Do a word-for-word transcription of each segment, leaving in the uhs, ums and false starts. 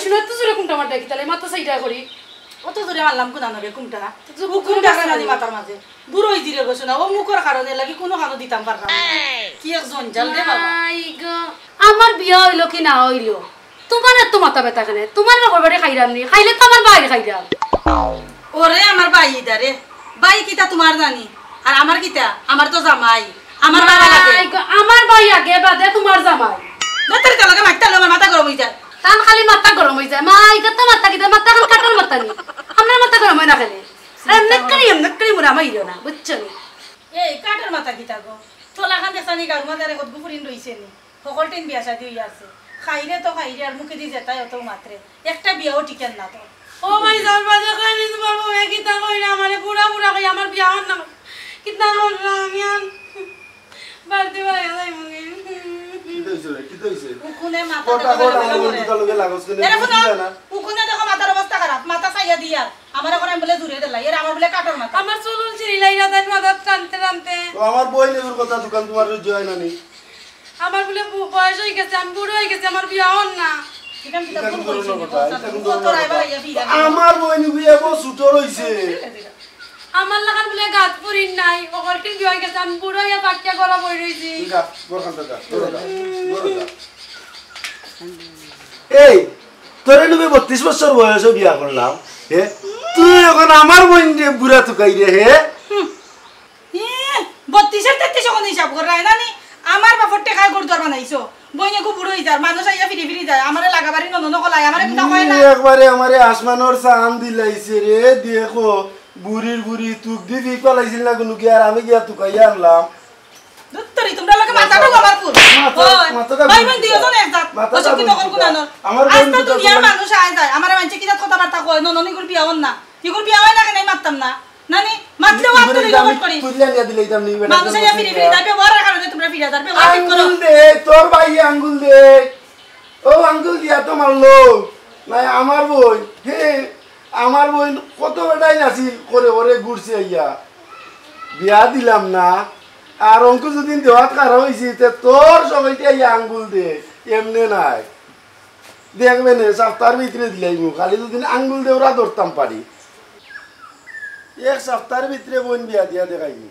শুনো, এত জোরে কুনটা মাররায় কিতালে? মাথা সাইডা করি। অত জোরে মারলাম কুনানো রে কুনটা? জোরে হুকুম কুনটা ডাকরা মারো? নানি মাথার মাঝে। বুড়া অইছি রে গো সোনা, অউ মুখর কারণে লাগি কুনু কানো দিতাম পাররাম না। কি এক জঞ্জাল রে বাবা। মাই গো, আমার বিয়া অইলো কি না অইলো, তুমার এত মাথা ব্যথা কেনে? তুমার বাপর বাড়ি খাইরাম নি, খাইলে তো আমার বাইর খাইরাম। ওরে আমার ভাই ইদা রে, ভাই কিতা তুমার নানি? আর আমার কিতা? আমার তো জামাই, আমার বাবা লাগে। মাই গো, আমার ভাই আগে, বাদে তুমার জামাই। যতরি তার লগে মাততাম আমার মাথা গরম অই যায়। তান খালি মাথা গরম অই যায়। মাই গো, তো মাথা কিতা? মাথা খান কাঠর মাথা নি। আপনার মাথা গরম অয় না কেনে? আর এমনে করি, এমনে করি মুরা মাইরো না, বুঝছো নি? এই কাঠর মাথা কিতা গো? তোলা খান দেখছনি গাউর মাঝে আর কত গুফুরিন রইছে নি? হকলটিন বিয়া শাদি অইয়া আছে। খাইরে তো খাইরে আর মুখেদি যেতায় অত মাতরে। একটা বিয়াও টিকের না তো। ও ভাই, যার বাদে কইনি তুমার বউয়ে কিতা কইরা আমারে বুড়া বুড়া কই আমার বিয়া অর না। কিতা করলাম আমি আর? বাড়িতে বাইরে যাইমু নি। কিতা অইছে রে? কিতা অইছে? উকুনে মাথা কথা কথা আমার বউর লগে লাগস কেনে? এরে বুঝি না। উকুনে দেখো মাথার অবস্থা খারাপ, মাথা চাইয়া দিয়া। আমার এখন আমি বুলে জুরে দিলাই, এর আমার বুলে কাঠর মাথা। আমার চুল উল ছিঁড়িলাইরা তাই মাথাত টানতে টানতে। তো আমার বইন এগুর কথা দোকান তুমার রুজি অয় না নি? আমার বুলে বু-, বয়স অই গেছে, আমি বুড়া অই গেছি, আমার বিয়া অর না। ইখান কিতা ভুল কইছি নি? কথা, ইখান কত রায় বাড়াইয়া ফিরা দিল। আমার বইন বিয়া বউ ছুটো রইছে। আমার লাখান বুলে গাত ফুরিন নাই, অকলটির বিয়া অই গেছে, আমি বুড়া অইয়া পাকিয়া গলা বই রইছি। তুই যা, ঘর খান যা, ঘর যা, ঘর যা। এই, তোরে লুবে বত্রিশ বছর বয়সে বিয়া করলাম, হে? তুই এখন আমার বইনরে বুড়া তুকাইরে, হে? হুম। ই, বত্রিশের তেত্রিশ অখন হিসাব কররায় না নি? আমার বাপর টেকায় ঘর দুয়ার বানাইছো। বইন এগু বুড়া অই যার, মানুষ আইয়া ফিরি ফিরি যায়। আমারে লাগাবাড়ি ননদ অকল আয়, আমারে কিতা কয় না? ই, একবারে আমারে আসমানর চান দিলাইছে রে। দেখো, বুড়ির বুড়ি তুক দি ফিক ফালাইছিল না কুনু কি, আর আমি গিয়া তুকাইয়া আনলাম। দুত্তরি, তুমরার লগে মাথাটা আমার ফুল। মাথা, ওই, মাথাটা ভাই ঘুরে বোন দুইজন এক জাত। মাথাটা অশিক্ষিত ঘুরে অকল কুনানোর। আমার বইন আস্তা দুনিয়ার মানুষ আয় যায়। আমারে মানষে কিতা কথাবার্তা কয়, ননদ ইগুর বিয়া অর না। ইগুর বিয়া অয় না কেনে মাততাম না। নানি, মাতলেও আমি আত্ম তুলি আমি করি। তুলিয়া নিয়া দিলে এটা আমি বেটা মানুষ আইয়া ফিরি ফিরি যায়, ব্যবহারের কারণে তুমরা ফিরা যার, ব্যবহার ঠিক করো। আঙ্গুল দে, তোর ভাই আঙ্গুল দে। ও আঙ্গুল দিয়া তো মারলো। নাই আমার বইন, হে, আমার বইন কত বেটাইন আছিল, করে করে ঘুরছে আইয়া। বিয়া দিলাম না। আর অঙ্কু যদি দেওয়াত খারাপ অইছে, তে তোর সবাইকে আইয়া আঙ্গুল দে, এমনে নাই। দেখবে নে, সপ্তাহর ভিতরে দিলাইমু। খালি যদি আঙ্গুল দেওরা ধরতাম পারি। এক সপ্তাহর ভিতরে বইন বিয়া দিয়া দেখাইমু।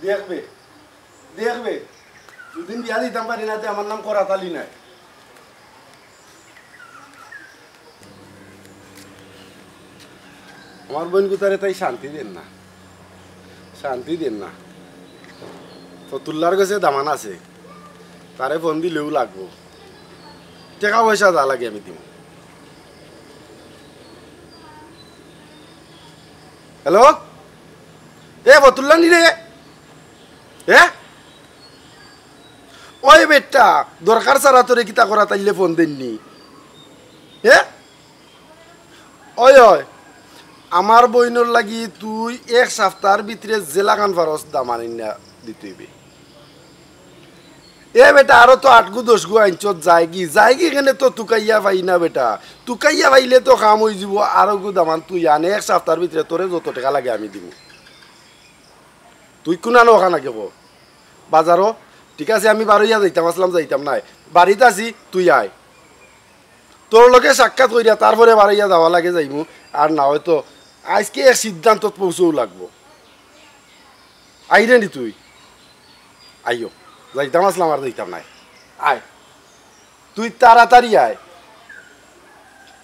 দেখবে, দেখবে। যদি বিয়া দিতাম পারি না, তে আমার নাম করাত আলী নায়। আমার বইন গুতারে তাই শান্তি দেন না, শান্তি দেন না। ফতুল্লার গেছে দামান আছে, তারে ফোন দিলেও লাগবো। টেকা পয়সা যা লাগে আমি দিমু। হ্যালো, এ ফতুল্লা নি রে? এ, ওই বেটা, দরকার ছাড়া তোরে কিতা করাত আইলে ফোন দেইন নি? এ, ওই, ওই, আমার বইনর লাগি তুই এক সপ্তাহর ভিতরে যেলাখান পারস দামান আনিয়া দিতে অইবে। এ বেটা, আরো তো আটগু দশগু আনছত, যায়গি, যায়গি কেনে তো তুকাইয়া পাই না বেটা। তুকাইয়া পাইলে তো কাম অইযিবো, আরোগু দামান তুই আন, এক সপ্তাহর ভিতরে তোরে যত টেকা লাগে আমি দিমু। তুই কুনানো অখান আগে ক? বাজারো? ঠিক আছে, আমি বারইয়া যাইতাম আছলাম, যাইতাম নায়। বাড়িত আছি, তুই আয়। তোর লগে সাক্ষাৎ করিয়া তারপরে বারইয়া যাওয়া লাগে যাইমু। আর না অয় তো আইজকে এক সিদ্ধান্তত পৌঁছাও লাগবো। আইরে নি তুই? আইও। যাইতাম আছলাম আর যাইতাম নায়। আয়। তুই তাড়াতাড়ি আয়।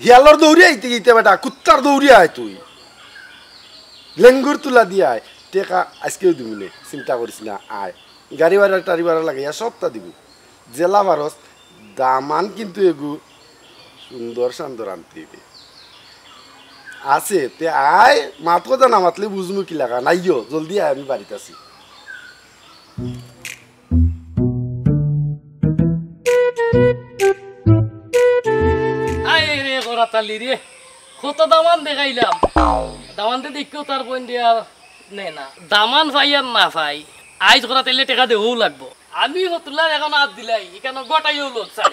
হিয়ালর দৌড়ি আইতে গিতে বেটা, কুত্তার দৌড়ি আয় তুই। লেঙ্গুর তুলা দিয়া আয়। টেকা আইজকেউ দিমু নে, চিন্তা করিস না, আয়। গাড়ি ভাড়া, টাড়ি ভাড়া লাগাইয়া সবটা দিমু। যেলা পারস, দামান কিন্তু এগু সুন্দর সান্দর আনতে অইবে। আছে, তে আয়, মাত কথা না মাতলে বুঝমু কিলাখান। আইও, জলদি আয়, আমি বাড়িত আছি। আয় রে করাত আলী রে, কত দামান দেখাইলাম, দামানতে দেখিও তার বইন দিয়া নে না। দামান পাই আর না পাই, আইজ করাত আলীরে টেকা দেওয়াউ লাগবো। আমি ফতুল্লার এখন আত দিলাই, ইখানো গটাইও লোক চাই।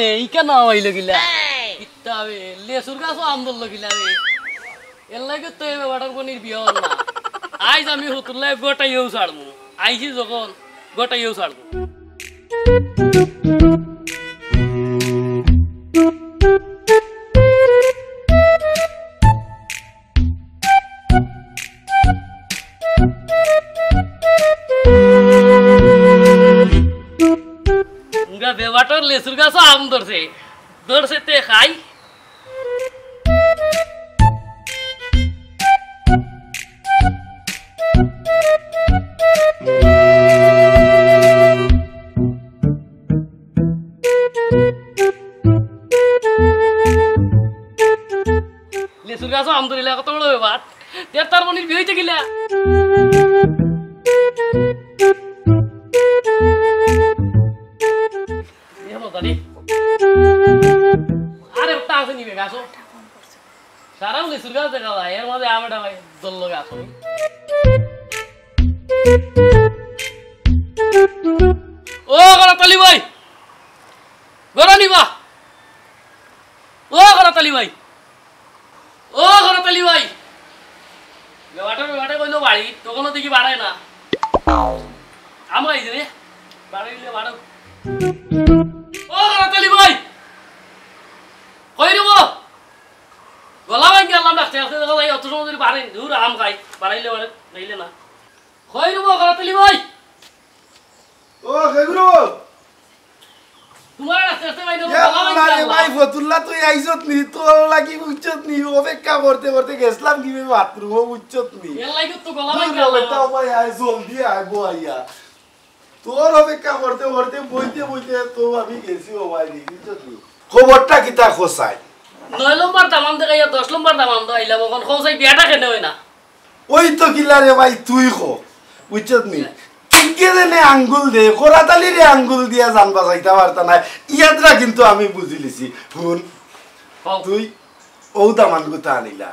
এ, ইকা না অইলো কিলা? কিতা বে, লেচুর গাছো আম ধরলো কিলা বে? এর লাগি তো এই বেটার বইনর বিয়া অর না। আইজ আমি ফতুল্লায় গটাইয়াউ ছাড়মু। আইছি যখন, গটাইয়াউ ছাড়মু। উঙ্গা বেবাটর লেচুর গাছো আম ধরছে, ধরছে তে খাই। লেচুর গাছো আম ধরিলা কত বড় বেবাট। তে তার বইনর বিয়া অইতে কিলা? এ মজা রে। আরে, ওটা আছে নিবে গাছো। সারাও লেচুর গাছ দেখা যায়, এর মাঝে আম এটা ভাই দল লগে আসো। ও গরাতালি ভাই, গরানি বা, ও গরাতালি ভাই, ও গরাতালি ভাই। বেবাটা বেবাটা কইলো বাড়ি, তখনও দেখি বাড়ায় না। আমরা এই যে রে, বাড়াইলে বাড়াও। ও গরাতালি ভাই, কই রে বা? গলা ভাঙ্গি আল্লাহ ডাকতে ডাকতে দেখা যায়, অত সময় ধরে বাড়েন, দূর আম খাই, বাড়াইলে বাড়ে, নাইলে না। কই রে বা, গরাতালি ভাই? ও, কে গুরু? তোমার ডাকতে ডাকতে ভাই, এ গলা ভাঙ্গি আল্লাহ রে আল্লাহ। ভাই, ফতুল্লা তুই আইছত নি? তোর লাগি বুঝছত নি? অপেক্ষা করতে করতে গেছলাম কি বে বাথরুমও বুঝছত নি? এর লাগি তো গলা দূর ভাঙ্গি রে, আল্লাহ। বেটা, ভাই, আয়, জলদি আয়, বো আইয়া। তোর অপেক্ষা করতে করতে বইতে বইতে তো আমি গেছি ও ভাই, বুঝছত নি? খবরটা কিতা খোসাই? নয় নম্বর দামান দেখাইয়া দশ নম্বর দামান দেখাইলাম, এখন খোসাই বিয়াটা কেনে হয় না? ওই তো কিলা রে ভাই, তুই ক, বুঝছত নি? তিনকে দেনে আঙ্গুল দে, করাতালি রে আঙ্গুল দিয়া জান বাঁচাইতা পারতা না। ইয়াদরা কিন্তু আমি বুঝিলিছি। হুন, কও। তুই ও দামান গুতা আনিলা,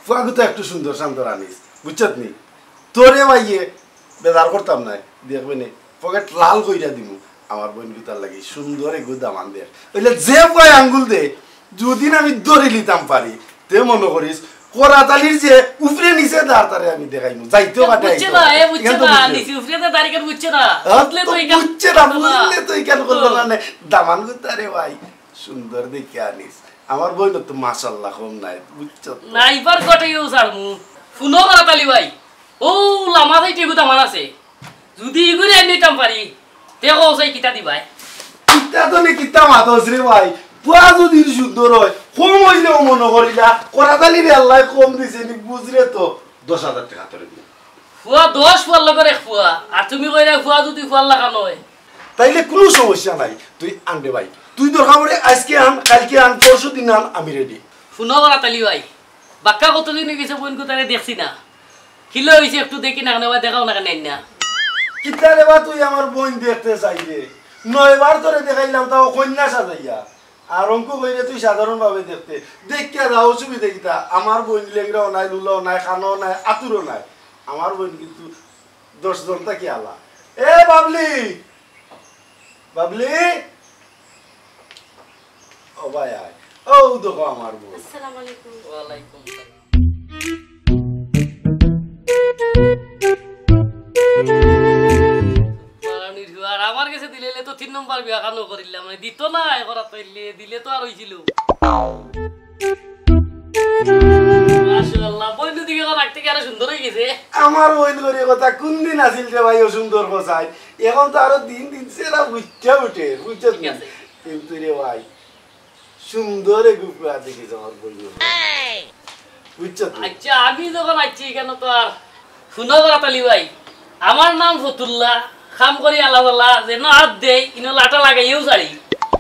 ফুয়া গুতা একটু সুন্দর সান্দর আনিস, বুঝছত নি? তোরে ভাইয়ে বেজার করতাম না, দেখবে নে, পকেট লাল কইরা দিমু। আমার বইন গুতার লাগি সুন্দর এগু দামান দেখ। ওইলে যে ফুয়ায় আঙ্গুল দে, দুদিন আমি ধরি লিতাম পারি, তে মনে করিস, করাতালির যে উপরে নিচে দাঁড় তারে আমি দেখাইমু। যাইতেও এ কাটে বুঝছে আইতো না, পারে। এ বুঝছে এখান তো না, বুঝছে। নিচে উপরে তো দাঁড়িয়ে বুঝছে না। হ্যাঁ, বুঝলে তো তো এই কাম বুঝছে না, করবে না। বুঝলে তো এই কাম করবে তো। না, নে। দামান গুতা রে ভাই, সুন্দর দেখে আনিস। আমার বইন তো মাশাআল্লাহ কম নাই, বুঝছো তো? না, এবার গটাইও ছাড়মু। হুনো করাতালি ভাই, ও লামা যাইতে এগু দামান আছে। যদি ইগুরে আনি নিতাম পারি, তে কও চাই কিতা দিবায়? কিতা তো নে কিতা মাতস রে ভাই। ফুয়া যদি সুন্দর হয়, কম হইলেও মনে করিলা, করাতালি রে আল্লাহ কম দিছে নি, বুঝরে তো, দশ হাজার টাকা তোরে দিমু। ফুয়া দশ ফুয়ার লগর এক ফুয়া, আর তুমি কইরা ফুয়া যদি ফুয়ার লাখান হয়। তাইলে কুনু সমস্যা নাই, তুই আনবে ভাই। তুই দরকার পড়ে আজকে আন, কালকে আন, পরশু দিন আন, আমি রেডি। হুনো করাতালি ভাই, বাক্কা কতদিন হয়ে গেছে বইন গুতারে দেখছি না। কিলা হইছে একটু দেখি না কেনে বা, দেখাও না কেনে না? কিতা রে বা তুই আমার বইন দেখতে চাইলে? নয়বার তোরে দেখাইলাম তাও কইন্যা সাজাইয়া। আর অঙ্কু কইরে তুই সাধারণভাবে দেখতে। দেখিয়া যা অসুবিধা কিতা? আমার বইন লেংড়াও নাই, লুলাও নাই, কানাও নাই, আতুরও নাই। আমার বইন কিন্তু দশ জন থাকি আলা। এ বাবলি! বাবলি! ও ভাই আয়। ও দেখো আমার বইন। আসসালামু আলাইকুম। ওয়ালাইকুম সালাম। মারানির হুয়ার আমার গেছে দিলে তো তিন নম্বর বিয়া খানো করিলাম, মানে দিত না, এখন তো দিলে, দিলে তো আর হইছিল। মাশাআল্লাহ, বইন দিকে এখন আগ থেকে আরো সুন্দর হয়ে গেছে। আমার বইন করি কথা কোন দিন আছিল রে ভাই, ও সুন্দর বসাই। এখন তো আরো দিন দিন সেরা বুঝতে উঠে, বুঝছত ঠিক নি? আছে। কিন্তু রে ভাই, সুন্দর এগু ফুয়া দেখিস আমার বইন। বুঝছত নি? আচ্ছা, আমি যখন আইছি এখানে তো আর হুনো করাতালি ভাই, আমার নাম ফতুল্লা, কাম করি আলা বালা, যেন হাত দেই, ইনো লাটা লাগাইও ছাড়ি।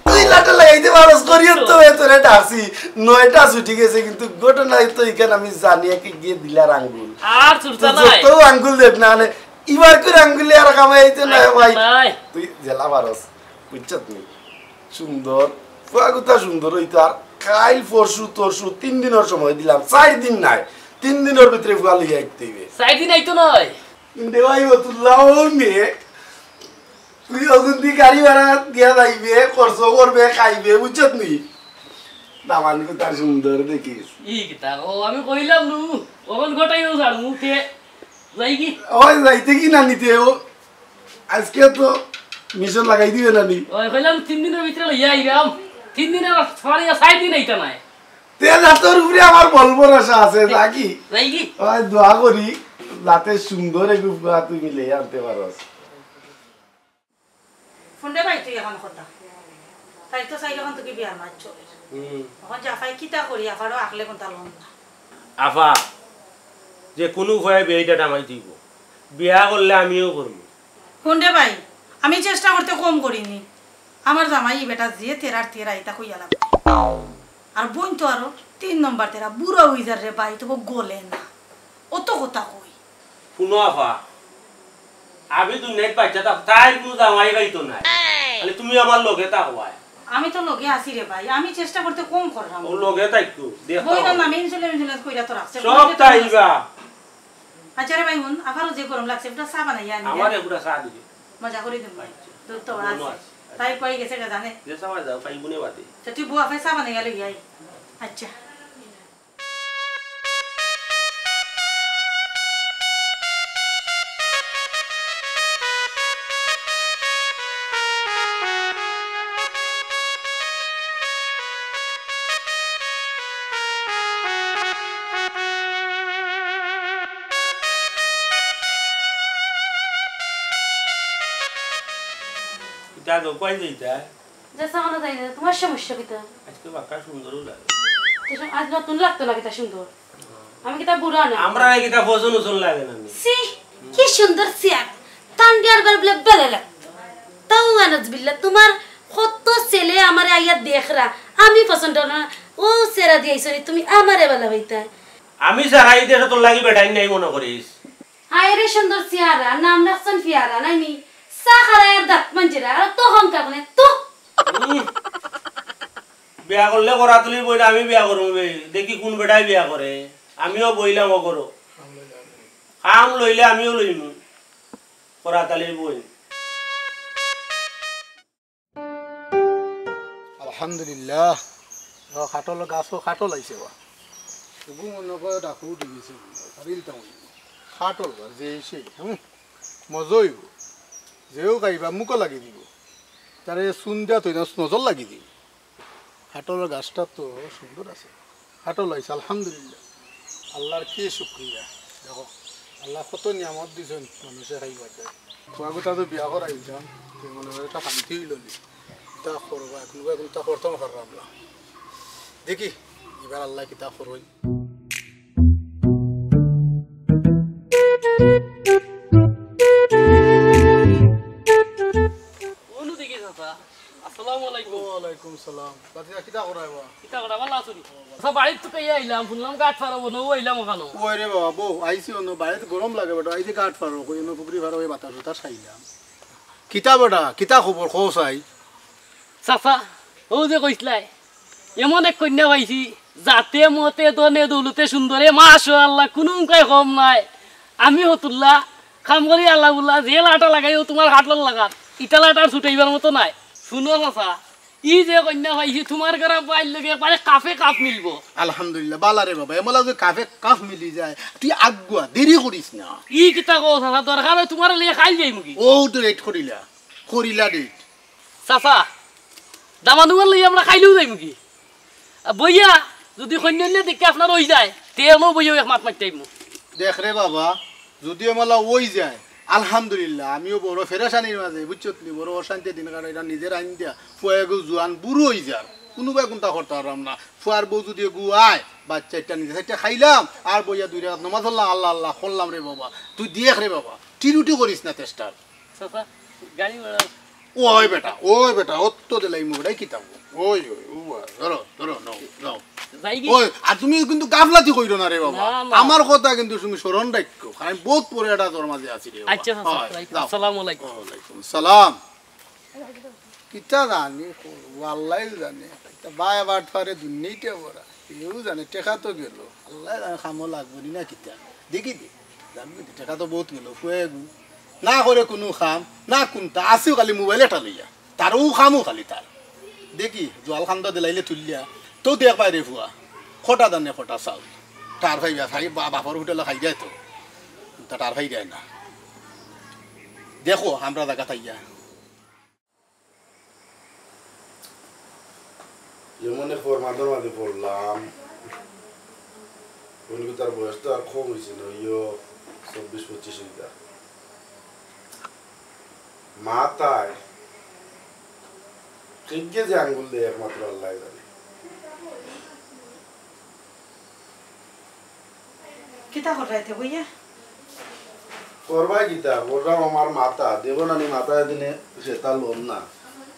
তুই লাটা লাগাইতে পারস, করিও তো, এ তোরে ডাকছি। নয়টা ছুটি গেছে, কিন্তু ঘটনা তো এখানে আমি জানি, একে গিয়ে দিলার আঙ্গুল। আর ছুটতা তো নাই। যত আঙ্গুল দেখ না, মানে, ইবার করে আঙ্গুলে আর কামাই আইতে না, আর ভাই। নাই। তুই জেলা পারস, বুঝছত নি? সুন্দর, ফুয়াগুতা সুন্দর হইতো। আর কাইল পরশু তরশু তিন দিনের সময় দিলাম, চার দিন নাই, তিন দিনের ভিতরে ফুয়া লইয়া আইতে হইবে। চার দিন আইতো নয়। কিন্তু ভাই, ও তুল্লাও মেয়ে। তুই অগুন দি গাড়ি ভাড়া দিয়া যাইবে, খরচ করবে, খাইবে, বুঝছত নি? দামান কুতার সুন্দর দেখিস। ই কিতা? ও, আমি কইলাম নু, অখন গোটাইও ছাড়মু, তে যাই কি? ওই যাইতে কি না নিতে ও? আজকে তো মিশন লাগাই দিবে না নি? ওই কইলাম তিন দিনর ভিতরে লইয়া আইরাম। তিন দিনর সরি চাইর দিন আইতা নায়। তে যা, তোর উপরে আমার বল ভরসা আছে, নাকি? যাই কি? ওই দোয়া করি, যাতে সুন্দর এগু ফুয়া তুই মিলে আনতে পারস। হুন রে ভাই, তুই অখন কথা। তাই তো চাইলে অখন তোকে বিয়ার মাত চলে। হুম। অখন জাফাই কিতা করি, আফারও আকলে কোনটা লন না। আফা, যে কুনু উপায়ে বিয়াটা ডামাই দিব। বিয়া করলে আমিও করমু। হুন রে ভাই, আমি চেষ্টা করতে কম করিনি। আমার জামাই ই বেটা যে তেরার তেরা ইতা কইয়া লাগবো। আর বইন তো আরো তিন নম্বর তেরা বুড়া অই যার রে ভাই, তো গলে না। অত কথা কই। হুনো আফা, আমি দুনিয়াত বাচ্চা থাক, তাইর কুনু জামাই পাইতো নায়। খালি তুমি আমার লগে থাকবায়। আমি তো লগে আছি রে ভাই, আমি চেষ্টা করতে কম করলাম। ও লগে থাকতো, দেখো। বইন না, আমি ইন্স্যুরেন্স মিন্স্যুরেন্স কইরা তো রাখছে। সব তাইবা। আচ্ছা রে ভাই, হুন, আফারও যে গরম লাগছে, একটা চা বানাইয়া আনি দে। আমারে একটা চা দিবে। মজা করি দিমু। আচ্ছা। দুধ তো আছে। আছে। তাই কই গেছে কে জানে? যে সময় যাও, পাইবো নে বাদে। তে তুই বউ আফায় চা বানাইয়া লই আয়। আচ্ছা। ইতা গো, কই যাইতা? যে সামানো যাই না, তোমার সমস্যা কিতা? আজকে বাক্কা সুন্দরও লাগে। তো সু-, আজ নতুন লাগতো না কিতা সুন্দর? আমি কিতা বুড়া না? আমরা এই কিতা ফজন উজন লাগে না নি? ছি, কি সুন্দর চেহারা। তান বিয়ার বার বলে বেলে লাগতো। তাও আনাজবিল্লা, তোমার কত ছেলে আমারে আইয়া দেখরা, আমি পছন্দ না। ও চেহারা দিয়াইছো নি, তুমি আমারে বালা পাইতায়। আমি সারা এই দেশে তোর লাগি বেটাই নাই মনে করিস। হায় রে সুন্দর চেহারা, নাম রাখছন ফিয়ারা, নাই নি? চা খারায় আর দাঁত মাঞ্জেরা, আর তো হংকা কোনে, তো। উম, বিয়া করলে করাতলি বইন, আমি বিয়া করমু বে। দেখি কোন বেটায় বিয়া করে। আমিও বইলাম ও করো। কাম লইলে আমিও লইমু। করাতলি বইন। আলহামদুলিল্লাহ। ও, কাঠল গাছও কাঠল আইছে বা। তবু মনে করে ডাকু উঠে গেছে। আর ইলতাম হইল। কাঠল গাছ, যে সেই, হুম, মজা হইব। যেও খাইবা, মুখো লাগি দিব। তারে চুন দিয়া তৈরি নজর লাগি দিব। কাঠলর গাছটা তো সুন্দর আছে। কাঠল আইছে, আলহামদুলিল্লাহ। আল্লাহর কি শুকরিয়া। দেখো, আল্লাহ কত নিয়ামত দিছেন, মানুষে খাইবার যায়। ফুয়াগুতা তো বিয়া করাইতাম, তো মনে হয় একটা শান্তি হইল নি। তা করবা, এখন এখন তা করতাম পারলাম না। দেখি, এবার আল্লাহ কিতা করইন। অনু দেখি চাচা। আসসালামু আলাইকুম। ওয়ালাইকুম সালাম। বাতিজা, কিতা করায় বা? কিতা করা, ভালা আছনি? আচ্ছা, বাড়িত তো কইয়া আইলাম, হুনলাম গাট ফারো, বনও আইলাম ওখানো। ওই রে বাবা, বউ, আইছি অন্য, বাড়িত গরম লাগে বেটা, আইছি গাট ফারো, কই অন্য পুকুরি ফারো, ওই বাতাস উতাস খাইলাম। কিতা বেটা, কিতা খবর, কও চাই? চাচা, ও যে কইছলাই, এমন এক কইন্যা পাইছি, জাতে মতে ধনে দৌলতে সুন্দরে, মাশাআল্লাহ, কুনু উমকাই কম নাই। আমি হতুল্লা, কাম করি আল্লাহ বুল্লা, যে লাটা লাগাই ও তোমার কাঠলর লাগার, ইটা লাটার ছুটাইবার মতো নাই। হুনো চাচা, ই যে কইন্যা পাইছি, তোমার ঘরে বাইর লগে একবারে কাফে কাফ মিলবো। আলহামদুলিল্লাহ, বালা রে বাবা, এমলা যে কাফে কাফ মিলি যায়, তুই আগুয়া, দেরি করিস না। ই কিতা কও চাচা, দরকার হয় তোমার লইয়া খাইল যাইমুগি। ও তো লেট করিলা, করিলা রে। চাচা, দামান্দর লইয়া আমরা খাইলেও যাইমুগি। আর বইয়া, যদি কইন্যা দেখি আপনার অই যায়, তে এমন বইয়াও এক মাত মারতে আইমু। দেখ রে বাবা, যদি এমলা অই যায়, আলহামদুলিল্লাহ, আমিও বড় ফেরেশানির মাঝে, বুঝছত নি, বড় অশান্তি দিন কাটাই, এটা নিজের আইন দিয়া, ফুয়া এগু জুয়ান বুড়ো অই যার, কুনু বায় কুনতা করতা পারলাম না। ফুয়ার বউ যদি এগু আয়, বাচ্চা একটা নিজে একটা খাইলাম, আর বইয়া দুই রাকাত নামাজ পড়লাম, আল্লাহ আল্লাহ করলাম রে বাবা, তুই দেখ রে বাবা, টিরুটি করিস না চেষ্টার। চাচা, গাড়ি ভাড়া। ওই বেটা, ওই বেটা, অত দিলাই মুখটাই কিতাব। ওই, ওই, ওই, ধরো, ধরো, নাও, নাও। যাই কি? ওই, আর তুমি কিন্তু গাফলাতি কইরো না রে বাবা। না, না। আমার কথা কিন্তু তুমি স্মরণ রাখো, কারণ আমি বহুত পরে এটা তোর মাঝে আছি রে বাবা। আচ্ছা, চাচা, হয়, রাইট। যাও। আসসালামু আলাইকুম। ওয়ালাইকুম সালাম। কিতা জানি, ও আল্লাহ জানে। এটা বায় বাটপারে দুনিয়াটা ভরা। কেউ জানে, টেকা তো গেল। আল্লাহ জানে, কামো লাগবো নি না কিতা। দেখি দে, জানি কিন্তু টেকা তো বহুত গেল। ফুয়া এগু। না করে কুনু কাম, না কুনতা, আছেউ খালি মোবাইল একটা লইয়া। তার অউ কামউ খালি তার। দেখি, জোয়াল কান্দা দিলাইলে তুলিয়া, তো দেখ বাইরে ফুয়া, কটা দানে কটা চাউল। টার পাইবা, পাই-, বা-, বাপর হোটেলো খাই যায় তো। তা টার পাই যায় না। দেখো, আমরা জাগা থাইয়া। এমন এক ফরমাদর মাঝে পড়লাম, উনি তার বয়স তো আর কম হইছে না, ইয়ো চব্বিশ পঁচিশ হইতা। মাথায় ঠিক যে আঙ্গুল দেয় একমাত্র আল্লাহ জানে। কিতা কররায় তে বইয়া? করবায় কিতা? কররাম আমার মাথা। দেখো না নি মাথায় দিনে সেটা লোন না।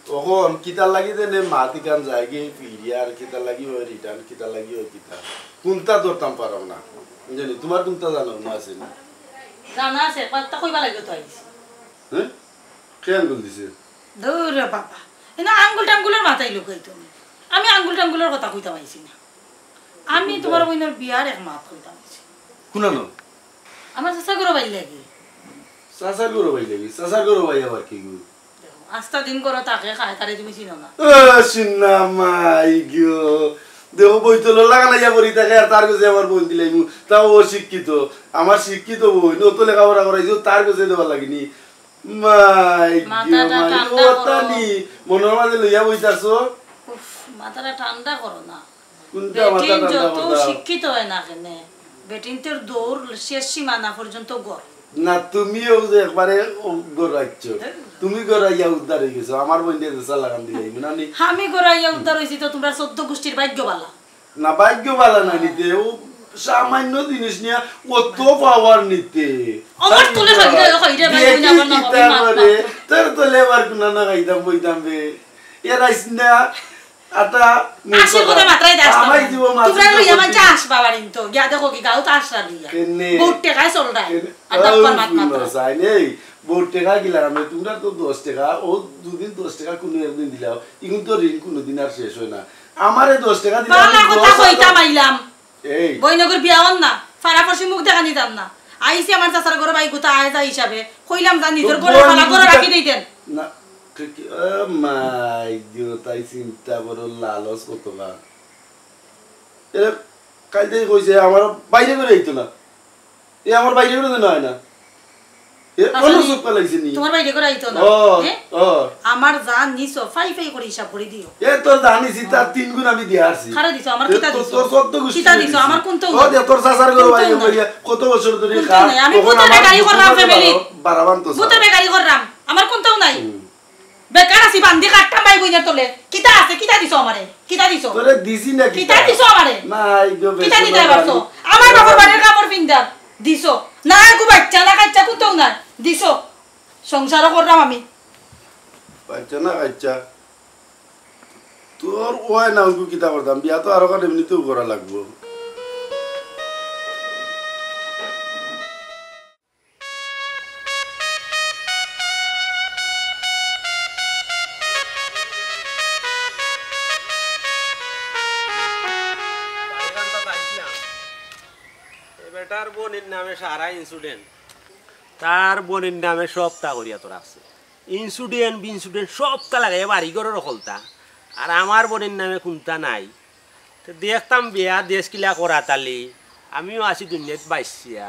তখন কিতার লাগি দেনে মাত ইখান যায়গি ফিরিয়া আর কিতার লাগি হয় return, কিতার লাগি হয় কিতা? কুনটা ধরতাম পারো না। জানি, তুমার কুনটা জানো না আছে না? জানা আছে, একবার তা কইবা লাগে তো আইছি। হ্যাঁ? কে আঙ্গুল দিছে? দূর রে বাবা। এ না আঙ্গুল টাঙ্গুলর মাথায় লুকাইতো না। আমি আঙ্গুল টাঙ্গুলর কথা কইতাম আইছি না। আমি তুমার বইনর বিয়ার এক মাত কইতাম আইছি। কুনানো? আমার চাচা ঘরো বাইর লাগি। চাচা ঘরো বাইর লাগি? চাচা ঘরো বাই আবার কি গো? দেখো, আস্তা দিন ঘরো থাকে খায়, তারে তুমি চিনো না। এ, চিন্না মাই গো। দেখো, বইতল লাগান আইয়া পড়ি থাকে, আর তার গেছে আমার বইন দিলাইমু। তাও অশিক্ষিত। আমার শিক্ষিত বইন, অত লেখাপড়া করাইছে, তার গেছে দেওয়ার লাগিনি। মাই গো, মাথাটা মাই গো, ঠান্ডা করো। অতানি, মনর মাঝে লইয়া বইতাছো। উফ, মাথাটা ঠান্ডা করো না। কুনটা মাথা বেটিন ঠান্ডা যত করতাম? শিক্ষিত হয় না কেনে, বেটিন্তর দৌড় শেষ সীমানা পর্যন্ত গড়। না, তুমিও যে একবারে ও গড়াইছো। হ্যাঁ। তুমি গড়াইয়া উদ্ধার হয়ে গেছো। আমার বইনরে দেশা লাগান দিলাইমু না নি। আমি গড়াইয়া উদ্ধার হইছি তো তুমরা চৌদ্দ গোষ্ঠীর ভাগ্য বালা। না, ভাগ্য বালা না নিতে, ও সামান্য জিনিস নিয়া অত power নিতে। আমার তুলে খাইরে, খাইরে, ভাই, দেখি বইন, আমার না, কিতা আমার না। করে, তোর তো লেবার কুনা না খাইতাম, বইতাম বে। এর আইস না, আটা, আসল কথা মাত্রাই দাস আমায় না। দিব মাছ তোমরা লইয়া মানছে আসবা বাড়িন তো, গিয়া দেখো কি গাউত আসরা দিয়া। কেনে? বহুত টেকায় চলরায়। কেনে? আর ও, দাপ্পার মাত শুনো, মাত্রা। সাইন, এই, বহুত টেকা গিলা আমি, তোমরা তো দশ টেকা, ও দুদিন দশ টেকা কোনো একদিন দিলাও, ইগুন তো ঋণ কোনোদিন আর শেষ হয় না। আমারে দশ টেকা দিলে বালা আমি কথা দশ কইতাম আইলাম। এই। বইনগর বিয়া অর না, ফাড়াফড়শি মুখ দেখানি যার না। আইছি আমার চাচার ঘরো ভাই গুতা আয় যায় হিসাবে। কইলাম যা নিজর তো ঘরো বইন ফালা ঘরো গুতা রাখি দেই দেন। না, ঠিক, ও মাই গো, তাই চিন্তা করো লালচ কত বা। এ, কাইল থেকে কইছে আমার বাইরে করে আইতো না। এ আমার বাইরে করে দিন হয় না। এ, আচ্ছা, কোনো নি-, চুপ লাগছে নি। তোমার বাইরে করে আইতো না, ও, হ্যাঁ? ও। আমার যা নিছো, ফাই ফাই করে হিসাব করে দিও। এ, তোর যা নিছি, তার তিন গুণ আমি দিয়া আসছি। খারে দিছো, আমার এ, কিতা তোর, দিছো? তোর কত গুষ্টি কিতা দিছো? দিছি। আমার কোনটাও ও, নাই। দে, তোর চাচার ঘরে কোনটাও বাইরে নাই। করিয়া কত বছর ধরে কোনটাও খা, নাই। আমি তখন ভূতে আমার বেকারি করলাম, বুঝতে family। পারো, বারো বান তো ভূতে চাও। বেকারি করলাম, আমার কোনটাও নাই। হুম। বেকার আছি, বান্দি কাটতাম ভাই বইনের তলে। কিতা আছে? কিতা দিছো আমারে? কিতা দিছো? তোরে দিছি না কিতা? কিতা দিছো আমারে? না, এই গো, কিতা বেশ দিতে ভালো পারছো? বাড়ি। আমার বাপর বাড়ির কাপড় পিন্দার দিছো। না, এগু বাচ্চা না কাচ্চা কুনতাও নাই। দিছো। সংসারও করলাম আমি। বাচ্চা না কাচ্চা? তোর ওই না, ওগু কিতা করতাম? বিয়া তো আরো কার এমনিতেও করা লাগবো। এ বেটার বইনর নামে সারা insurance, তার বইনর নামে সবতা করিয়া তো রাখছে। Insurance, বিনসুরেন্স সবতা লাগাইয়া বাড়ি ঘরর অকলতা। আর আমার বইনর নামে কুনতা নাই। তে দেখতাম বেয়া দেশ কিলা করাত আলি, আমিও আছি দুনিয়াত বাইচ্চিয়া।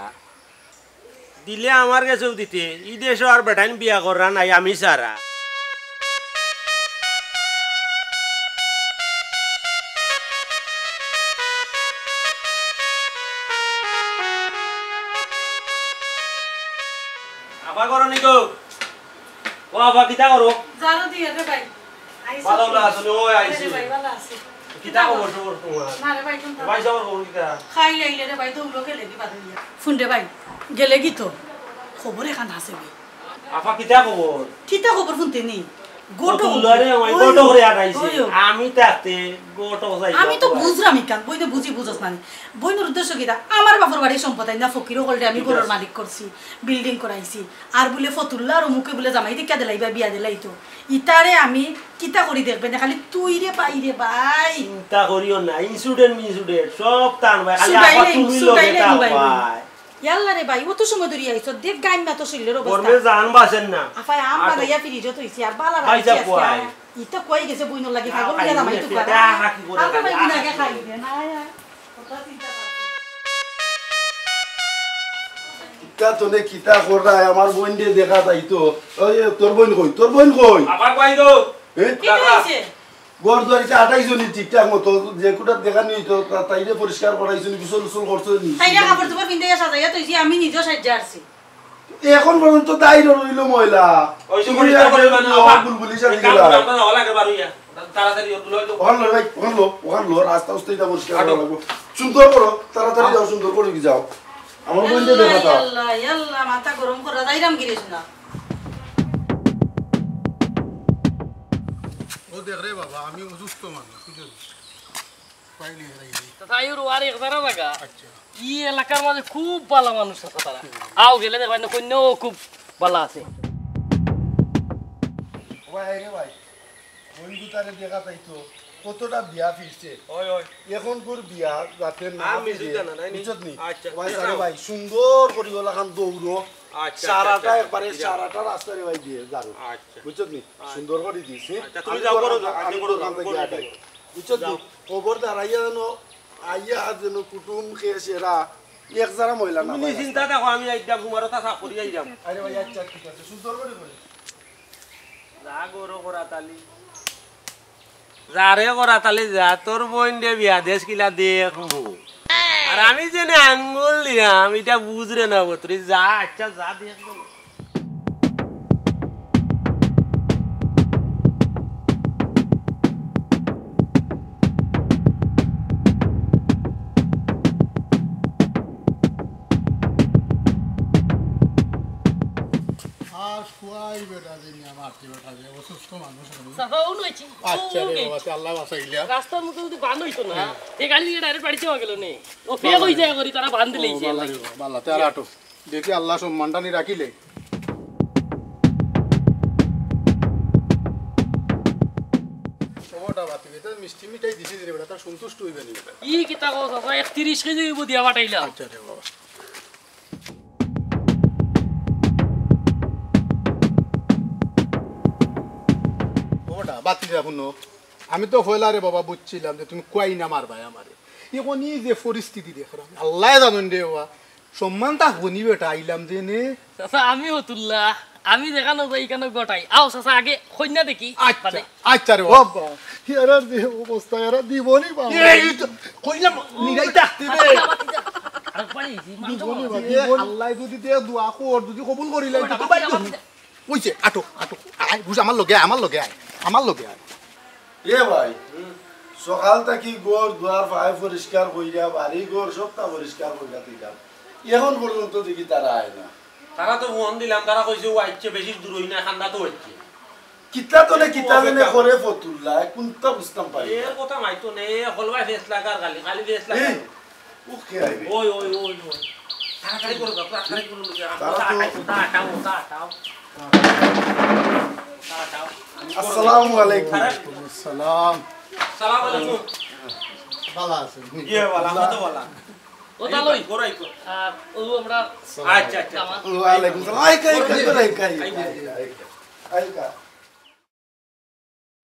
দিলে আমার গেছেও দিতে, ই দেশো আর বেটাইন বিয়া কররা নাই আমি ছাড়া। আফা করো নি গো? ও আফা, কিতা করো? ঝাড়ু দিয়া রে ভাই। আইছো ভালো তো? না আছো নি? ওই আরে আইছি। ভাই, ভালো আছি। কিতা খবর সবর তোমার? না রে ভাই, কোনটা? ভাই সবর খবর কিতা? খাই লাইলে রে ভাই, দৌড়ো গেলে কি বাদ হইয়া? ফোন রে ভাই, গেলে কি তো? খবর এখান আছে ভাই। আফা, কিতা খবর? কিতা খবর হুনতে নি? ঘটক। কতুল্লারে আমার ওই, ঘটক রে আনাইছে। ওই, ওই। আমি থাকতে ঘটক যাই আমি তো না। বুঝলাম ইখান, বইনে বুঝি বুঝস না নি। বইনের উদ্দেশ্য কিতা? আমার বাপর বাড়ির সম্পদ আইনা ফকির অকলরে আমি বুঝছি। ঘরর মালিক করছি, building করাইছি। আর বুলে ফতুল্লা আর অমুকে বুলে জামাই দেখিয়া দিলাইবা, বিয়া দিলাইতো। ইতারে আমি কিতা করি দেখবে না, খালি তুই রে পাই রে ভাই। চিন্তা করিও না, insurance মিনসুরেন্স সব তান ভাই, খালি সুদাই আবার নাই, তুমি সুদাই লগে নাই থাকো ভাই। ভাই। ইয়াল্লা রে ভাই, অত সময় ধরি আইছো, দেখ গাইন না তো শরীরের অবস্থা। গরমে জান বাঁচের না। আফায় আম বানাইয়া ফ্রিজো থইছি, আর বালা ভাই রাখছি যা আজকে। কয়। ই তো কই গেছে বইনর লাগি, পাগল হইয়া জামাই তো করা। আগে খাই দে, না, আয়, আয়। কথা চিন্তা কর। কিতা তনে কিতা কররায়, আমার বইন দে দেখা যাইতো। ওই, তোর বইন কই? তোর বইন কই? আবার কই গো? এ? কি হইছে? ঘর দুয়ারিতে আটাইছো নি ঠিকঠাক মতো? যে কুটার দেখা নি তো, তা-, তাইরে পরিষ্কার করাইছো নি, গোসল গোসল করছো নি? তাইরে কাপড় চোপড় পিন্দাইয়া সাজাইয়া থইছি, আমি নিজেও সাজিয়া আরছি। এখন পর্যন্ত দায়ী রইল ময়লা। ওই সব তুমি পরিষ্কার আগে করে দিবা না, বাবা। বুলবুলি সাজি এক কাম গেলা। করো, আপনারা হল আগে বার হইয়া। তাড়াতাড়ি ওগুলো হয়তো ওখান লো ভাই, ওখান লো, ওখান লো, রাস্তা উস্তা এটা পরিষ্কার করা লাগবো। সুন্দর করো, তাড়াতাড়ি যাও, সুন্দর করে কি যাও। আমার বইন দে দেখা দাও। আল্লাহ, আল্লাহ, মাথা গরম করা যাইরাম গিরিস না। ও দেখ রে বাবা, আমি অসুস্থ মানুষ, বুঝলি? পাইলি রে। তো তাই ওর আর এক জায়গা। আচ্ছা। ই এলাকার মাঝে খুব ভালা মানুষ আছে তারা। আও গেলে দেখবা না, কইন্যাও খুব ভালা আছে। ভাই রে ভাই, বন্ধু তারে দেখা যাইতো, কতটা বিয়া ফিরছে। ওই, ওই। এখন গুর বিয়া যাতে না আর মিস ফিরে, হইতো না, নাই নি? বুঝছত নি? আচ্ছা, ভাই, আচ্ছা। আরে ভাই, সুন্দর করি ওলাখান দৌড়ো। আচ্ছা, আচ্ছা, সারাটা আচ্ছা, একবারে ঠিক আছে। সারাটা রাস্তা রে ভাই দিয়ে যাবে। আচ্ছা। বুঝছত নি? আচ্ছা। সুন্দর করে দিস, হ্যাঁ? আচ্ছা, তুমি আমি যাও, করো, করো, যাও, আমি আচ্ছা, করো, করো, করো, আমি করো, গিয়া করো। দেখ। বুঝছত নি? যাও। খবরদার আইয়া যেন, আইয়া যেন কুটুম খেয়ে সেরা এক জারা ময়লা না তুমি পায় চিন্তা রাস্তায়। দেখো, আমি একদম তোমার কথা সাফ করি আইলাম। আরে ভাই, আচ্ছা, ঠিক আছে, সুন্দর করে বলে। যা গরো করা তালি। যা রে করা তালি যা, তোর বইন দে বিয়া দেশ কিলা দেখমু। আর আমি যেনে আঙ্গুল দিলাম, এটা বুঝরে না বতরি। যা, আচ্ছা, যা দেখমু। আর খুয়াই বেটা দিন আমার কি বেটা যে অসুস্থ মানুষ আমি। চাচা, ও নইছি। আচ্ছা রে বাবা, তে আল্লাহ বাঁচাইলা। রাস্তার মধ্যে যদি বান হইতো না, হ্যাঁ। এ গাড়ি নিয়ে ডাইরেক্ট বাড়িতে হয়ে গেল নে। ও ফেক হয়ে যায় করি, তারা বান দিলে ও, এই যে বালা রে বাবা, বালা, তে আর আটো। দেখি আল্লাহ সম্মানটা নি রাখিলে। সবটা বাতিল, এটা মিষ্টি মিঠাই দিছি রে বেটা, তার সন্তুষ্ট হইবে নি বেটা। ই কিতা কও চাচা, একত্রিশ কেজি হইব দিয়া পাঠাইলাম। আচ্ছা রে বাবা। ও বেটা, বাতিল যা হুনো। আমি তো পয়লা রে বাবা বুঝছিলাম যে তুমি কই না মারবায় আমারে। এখন ই যে পরিস্থিতি দেখরাম, আল্লায় জানইন রে বাবা। সম্মান তা হুনি বেটা আইলাম যে নে। চাচা, আমি হতুল্লা, আমি যেখানো যাই, এখানো গটাই। আও চাচা, আগে কইন্যা দেখি, আচ্ছা, বাদে। আচ্ছা রে বাবা। ইয়ারার যে অবস্থা, এরা দিবনি বাবা। এই তো কইন্যা নিরাই থাকতে রে। আরেকবার এই যে, দিবনি বাবা, দিবনি। আল্লায় যদি দে দোয়া কর, যদি কবুল করিলে, তো ভাই তো। ওই যে, আটো, আটো, আয়, বুঝ, আমার লগে আয়, আমার লগে আয়, আমার লগে আয়। এ ভাই, সকাল থাকি ঘর দুয়ার ফায় পরিষ্কার কইরা, বাড়ি ঘর সবটা পরিষ্কার কইরা দিলাম। এখন পর্যন্ত দেখি তারা আয় না। তারা তো ফোন দিলাম, তারা কইছে, "ও আইছে, বেশি দূর হই না, খান্দা তো হচ্ছে।" কিতা তনে, কিতা তনে অপেক্ষা। করে ফতুল্লা, কোনটা বুঝতাম পারি না। এর কথা মাইতো নে, হলবায় ফেস লাগার খালি, খালি ফেস লাগার। এই, ও কে আইবে? ওই, ওই, ওই, ওই। তাড়াতাড়ি করো, তাড়াতাড়ি করো, তারা তো আটাও, আটাও, আটাও। আসসালামু আলাইকুম। সালাম। সালাম আলাইকুম। ভালা আছেন? ইয়ে, ভালা, আমরা তো ভালা। ও, তা লই। গোড়াই কো। আর ও আমরা আচ্ছা, আচ্ছা। ওয়ালাইকুম সালাম। আইকা, আইকা, আইকা, আইকা, আইকা, আইকা, আইকা।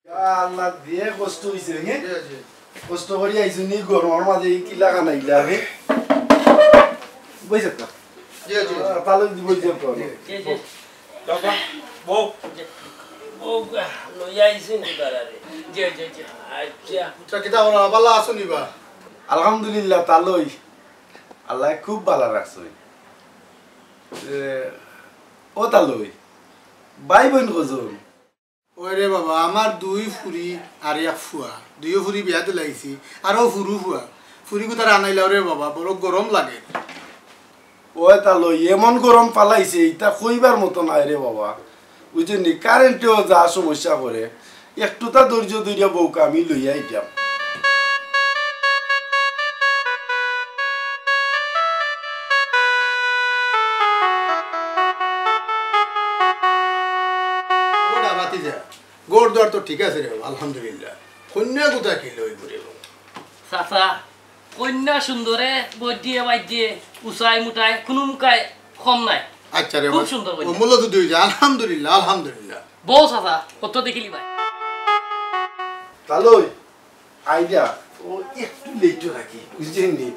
ইয়া আল্লাহ, যে কষ্ট হইছে, হ্যাঁ? জি, জি। কষ্ট করি আইছুনি, গরমর মাঝে এই কিলা খানাইলা, হ্যাঁ? বইছে তো? জি, জি, জি। আহ, তাহলে বইছে তো? জি, জি। বাবা, বউ। বউ, লইয়া আইছুনি বাড়ারে। জি, জি, জি। আচ্ছা। তা কিতা ওরা ভালা আছুনি বা? আলহামদুলিল্লাহ, তালই। আল্লায় খুব ভালা রাখছইন। এ, ও তালই, ভাই বইন কয়জন? ওই রে বাবা, আমার দুই ফুরি আর এক ফুয়া। দুইও ফুরি বিয়া দিলাইছি, আর ও ফুরু ফুয়া। ফুরি কোথার আনাইলাও রে বাবা, বড় গরম লাগে। ওই তালই, এমন গরম ফালাইছে, ইতা কইবার মতো নায় রে বাবা। বুঝছইন নি? কারেন্টেও যা সমস্যা করে, একটুতা ধৈর্য ধরিয়া বউকে আমি লইয়া আইতাম। ওটা বাতি যা। ঘর দুয়ার তো ঠিক আছে রে বাবা, আলহামদুলিল্লাহ। কইন্যা কোথা কি লই ঘুরে বাবা? চাচা, কইন্যা সুন্দরে বইদিয়ে বাইদিয়ে উচাই মুটাই কুনু মুখায় কম নাই। আচ্ছা রে, খুব আমার সুন্দর ও কইন্যা। মূল্য যদি হয়ে যায়, আলহামদুলিল্লাহ, আলহামদুলিল্লাহ। বউ চাচা, কত দেখিলি ভাই? তালই, আইডিয়া, ও একটু লেটও রাখি, বুঝছেন নি?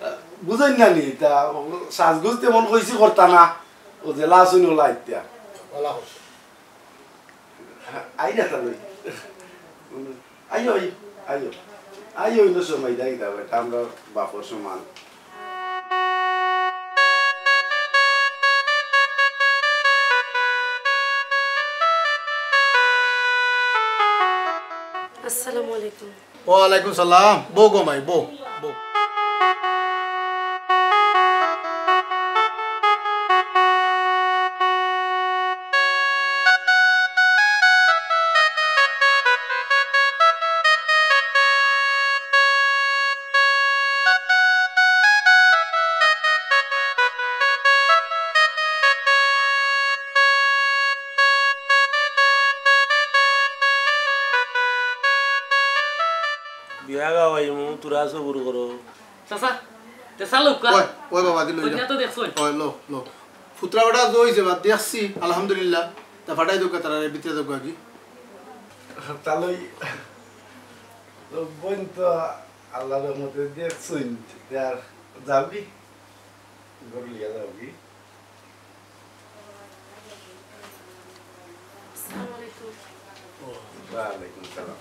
আহ, বুঝেন না নি, তা ও সাজগোজ তেমন কইছি করতা না, ও যে লাসুন ওলা আইতা। আইডিয়া তালই। আইও, আইও, আইও। আইও, অন্য সময় যাই যাবো, এটা আমরা বাপর সমান। আসসালামু আলাইকুম। ওয়ালাইকুম সালাম। বউ গো মাই, বউ, বউ। বিয়া গাওয়াইমু, তোরা সবুর করো। চাচা, তে চালুক্কা। ওই, ওই বাবা, দিল ইটা। কইন্যা তো দেখছইন। ওই, লো, লো। ফুতরা বেটা তো হইছে, বাদ দেখছি, আলহামদুলিল্লাহ। তা ফাটাই দোকা তারা ভিতরে দোকা কি? তালই, তো বোন তো আল্লাহর রহমতে দেখছইন, তে আর যাবি? ঘর লিয়া যাবি? আসসালামু আলাইকুম। ওয়ালাইকুম সালাম।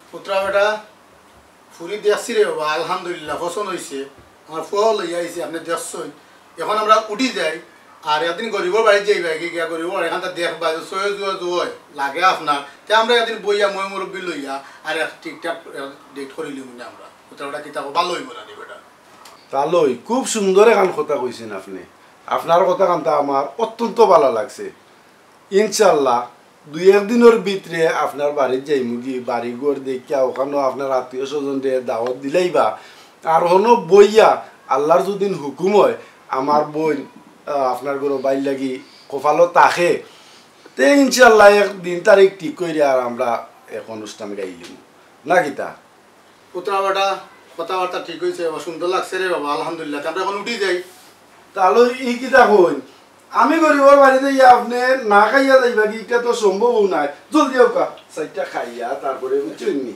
ফুতরা বেটা, ফুরি দেখছি রে বাবা, আলহামদুলিল্লাহ, পছন্দ হইছে। আমার ফুয়াও লইয়া আইছে, আপনে দেখছইন। এখন আমরা উঠি যাই, আর একদিন গরিবর বাড়িত যাইবা, গিয়া গিয়া গরিবর বাড়ি এখানটা দেখবা, যে সয়ে জুয়া জুয় লাগে আপনার। তে আমরা একদিন বইয়া ময় মুরব্বি লইয়া আর এক ঠিকঠাক ডেট করিলিমুনে আমরা। ফুতরা বেটা কিতা কও, ভালা অইবো না নি বেটা? তালই, খুব সুন্দর এখান কথা কইছেন আপনে। আপনার কথা কান্তা আমার অত্যন্ত ভালা লাগছে। ইনশাল্লাহ, দুই এক দিনর ভিতরে আপনার বাড়িত যাইমুগি, বাড়ি ঘর দেখিয়া ওখানো আপনার আত্মীয় স্বজনরে দাওয়াত দিলাইবা। আর হনো বইয়া আল্লাহর যুদি হুকুম হয়, আমার বইন, আহ, আপনার ঘরো বাইর লাগি কপালো থাকে, তে ইনশাল্লাহ এক দিন তারিখ ঠিক কইরা আর আমরা এক অনুষ্ঠান গাইলিমু। না কিতা? ফুতরা বেটা, কথাবার্তা ঠিক হইছে বাবা, সুন্দর লাগছে রে বাবা, আলহামদুলিল্লাহ। তে আমরা এখন উঠি যাই। তালই ই কিতা কইন? আমি গরিবর বাড়িত যাইয়া আপনে না খাইয়া যাইবাগি, ইটা তো সম্ভবও নায়। জলদি আউক্কা, চাইরটা খাইয়া তারপরে বুঝছইন নি?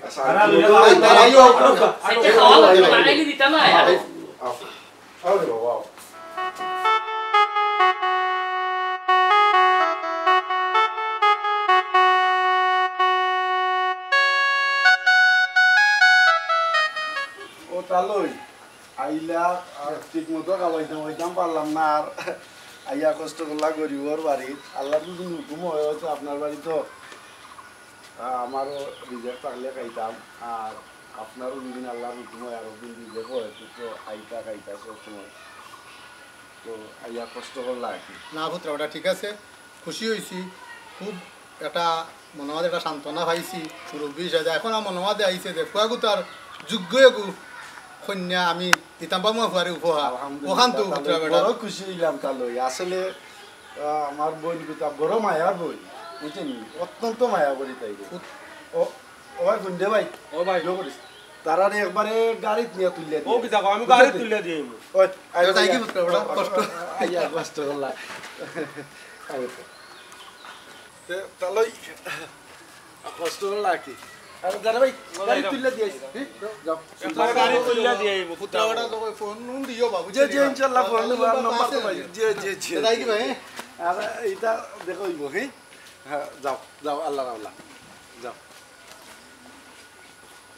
আচ্ছা, খাওয়া লাগবো, বাড়াইলে দিতা না। আও রে বাবা, আও। ও তালই, আইলা, আর ঠিক মতো খাওয়াইতাম, খাওয়াইতাম পারলাম না, আর আইয়া কষ্ট করলা গরিবর বাড়িত। আল্লাহর যদি হুকুম হয়, হয়তো আপনার বাড়িত, আহ, আমারও রিজেক থাকলে খাইতাম, আর আপনারও যদি আল্লাহর হুকুম হয়, আর একদিন রিজেক হয়, তো, তো আইতা খাইতা সব সময়। তো আইয়া কষ্ট করলা আর কি। না, পুত্র, ওটা ঠিক আছে, খুশি হইছি, খুব একটা মনে হয় একটা সান্ত্বনা পাইছি, মুরব্বী হিসাবে। এখন আমার মনে হয় আইছে যে ফুয়াগুতার যোগ্য এগু কন্যা আমি দিতাম পারমু ফুয়ারে উপহার। আলহামদুলিল্লাহ, ওখান তো তাহলে পুত্র বেটা। বড় খুশি হইলাম তাহলে। আসলে, আহ, আমার বইন গুতা বড় মায়ার বইন, বুঝছেন নি? অত্যন্ত মায়া করি তাই। ও, ও ভাই, ফোন দে ভাই। ও ভাই। জোর করিস। তারারে একবারে গাড়িত নিয়ে তুলিয়া ও দিয়ে। কিতা কও, আমি বুঝলি? গাড়িত তুলিয়া দিয়ে আইবো। ওই, আই তো তাই কি ভাইয়া। পুত্র বেটা? কষ্ট। আইয়া, কষ্ট করলা। আই তো। তে, তাহলে কষ্ট করলা কি? আরে, দাদা ভাই, গাড়িত তুলিয়া দিয়ে আইস। হ্যাঁ? যাও। একবারে গাড়িত তুলিয়া দিয়ে আইবো, পুত্র বেটা তো ফোন নুন দিও বাবু। জি, জি, ইনশাআল্লাহ, ফোন তাহলে নাম্বার নাম্বার তো আছে পাই। জি, জি, জি। তাই কি ভাই? আর এটা দেখো হইব, হ্যাঁ? হ্যাঁ, যাও, যাও, আল্লাহ রাওলা। যাও।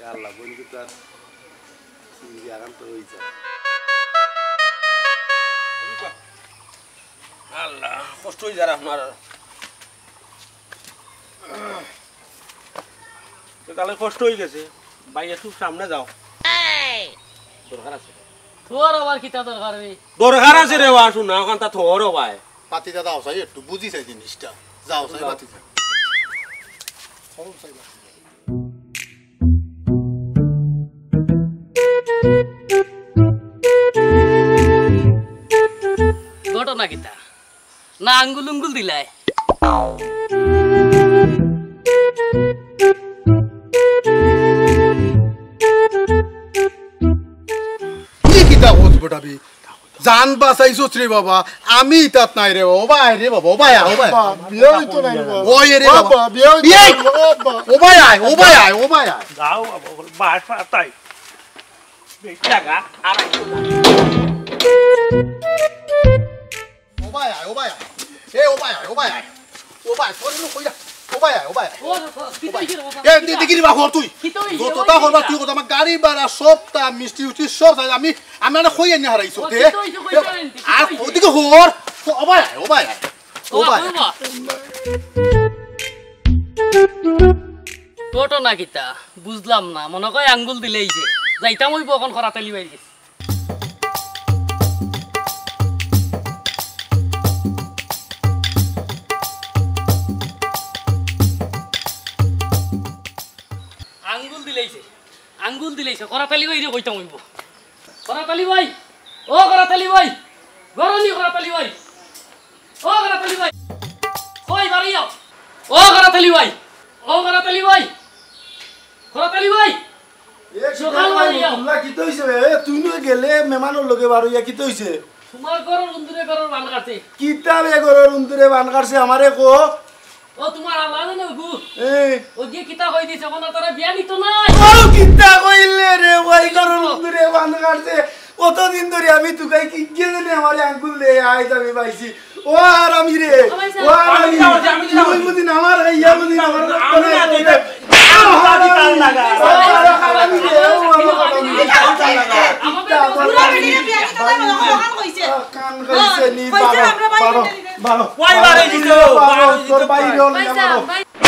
এ আল্লাহ, বইন কি তার জিন্দি আরাম তো হয়ে যায়। আল্লাহ, কষ্ট হয়ে যায় আপনার। তো তাহলে কষ্ট হয়ে গেছে। ভাই, একটু সামনে যাও। দরকার আছে। তোর আবার কিতা দরকার রে? দরকার আছে রে, ওয়া শুনা, ওখান তা থর ও ভাই। ভাতিজা, যাও চাই, একটু বুঝি চাই জিনিসটা। যাও চাই, ভাতিজা। ঘটনা কিতা? না আঙ্গুল উঙ্গুল দিলায়? কি কিতা কস বেটা বে? জান বাঁচাইছস রে বাবা, আমি ইতাত নাই রে বাবা। ও ভাই রে বাবা, ও ভাই আয়, ও ভাই আয়। বাবা, বিয়া হইতো নাই রে বাবা। ওই রে বাবা। বাবা, বিয়া হইতো বিয়া নাই রে বাবা। ও ভাই আয়, ও ভাই আয়, ও ভাই আয়। যাও বাবা, বাস পাতাই। বেটা গা, আর আইতো না। ও ভাই আয়, ও ভাই আয়। এ, ও ভাই আয়, ও ভাই আয়। ও ভাই, তোর ইনো কইরা। ও ভাই আয়, ও ভাই আয়। ও, ও, কিতা হইছে রে বাবা? এ, দি-, দেখি রে বাবা, হর তুই। কিতা হইছে? যতটা হরবা তুই কথা, আমার গাড়ি ভাড়া, সবটা, মিষ্টি উষ্টি, সব চাই। আমি, আমি আরে কই আনি হারাইছো, ও, দে। কিতা হইছে, কই আনি? আর কিতা হইছে? ওদিকে হর। ও ভাই আয়, ও ভাই আয়। ও ও ভাই। বাবা। ঘটনা কিতা? বুঝলাম না। মনে কয় আঙ্গুল দিলাইছে। যাইতাম অইবো অখন খরাত আলী ভাইর গেছে। আঙ্গুল দিলাইছে, আঙ্গুল দিলাইছে। খরাত আলী ভাইরে কইতাম অইবো। খরাত আলী ভাই, ও খরাত আলী ভাই, ঘরো নি খরাত আলী ভাই, ও খরাত আলী ভাই, কই বাড়ি আও? ও খরাত আলী ভাই, ও খরাত আলী ভাই, খরাত আলী ভাই। এ, কিতা সকাল ভাই, বেলা আইয়া। তোমরা কিতা অইছে বে? এ, তুই নু গেলে মেহমানর লগে বার অইয়া কিতা অইছে? তোমার ঘরর উন্দুরে ঘরর বান কাটছে। কিতা বে ঘরর উন্দুরে বান কাটছে আমারে কো? ও তোমার আল্লাহ জানে ওগু। এই। ও গিয়ে কিতা কই দিছে, ওনার তারা বিয়া নিত নাই। ও কিতা কইলে রে ভাই, ঘরর উন্দুরে বান কাটছে। অতদিন ধরি আমি তুকাই কি গিয়ে জানি আমারে আঙ্গুল দে, আইজ আমি পাইছি। ও হারামি রে, ও হারামি। আমি যাও, আমি যাও। তুই বুঝি না আমার খাইয়া বুঝি না আমার আমি না দিতে। ও হারামি। ও হারামি রে, ও আমার হারামি। আমাদের পুরা বাড়ি বিয়া নিতে নাই, ওখান কইছে। কান কইছে নি, কইছে বারো, আমরা বাড়ি বারো, নিতে বারো। কই বাড়ি দিছো? বারো, বাড়ি তোর দিতে বাইরে কই? অন না, বারো।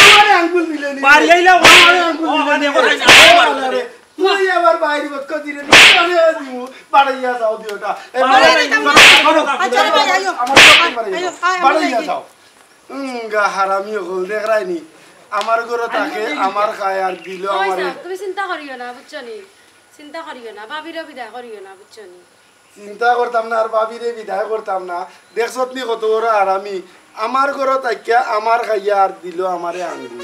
আমারে আঙ্গুল দিলে নি। বাড়ি আইলা, ও, আমারে আঙ্গুল ও, দিলে মানে, নি। ওখানে ও, আরে। তুই আমার বাইরে বত কদিরে নি, আমি আর দিমু, বাড়াইয়া যাও দিওটা। এ, বাড়াইয়া বাড়াইয়া যাও। যাও। আচ্ছা, রে ভাই, আইও। আমার সব বাড়াইয়া আইও, যাও। আয়, আমি বাড়াইয়া যাই। যাও। উম, গা হারামি অকল, দেখরায় নি? আমার ঘরো থাকে, আমার খায় আর দিল ওই আমারে। স্যার, তুমি চিন্তা করিও না, বুঝছো নি? চিন্তা করিও না, ভাবিরে বিদায় করিও না, বুঝছো নি? চিন্তা করতাম না আর ভাবিরে বিদায় করতাম না। দেখছত নি কত বড় হারামি? আমার ঘরো থাকিয়া আমার খাইয়া আর দিল আমারে আঙ্গুল।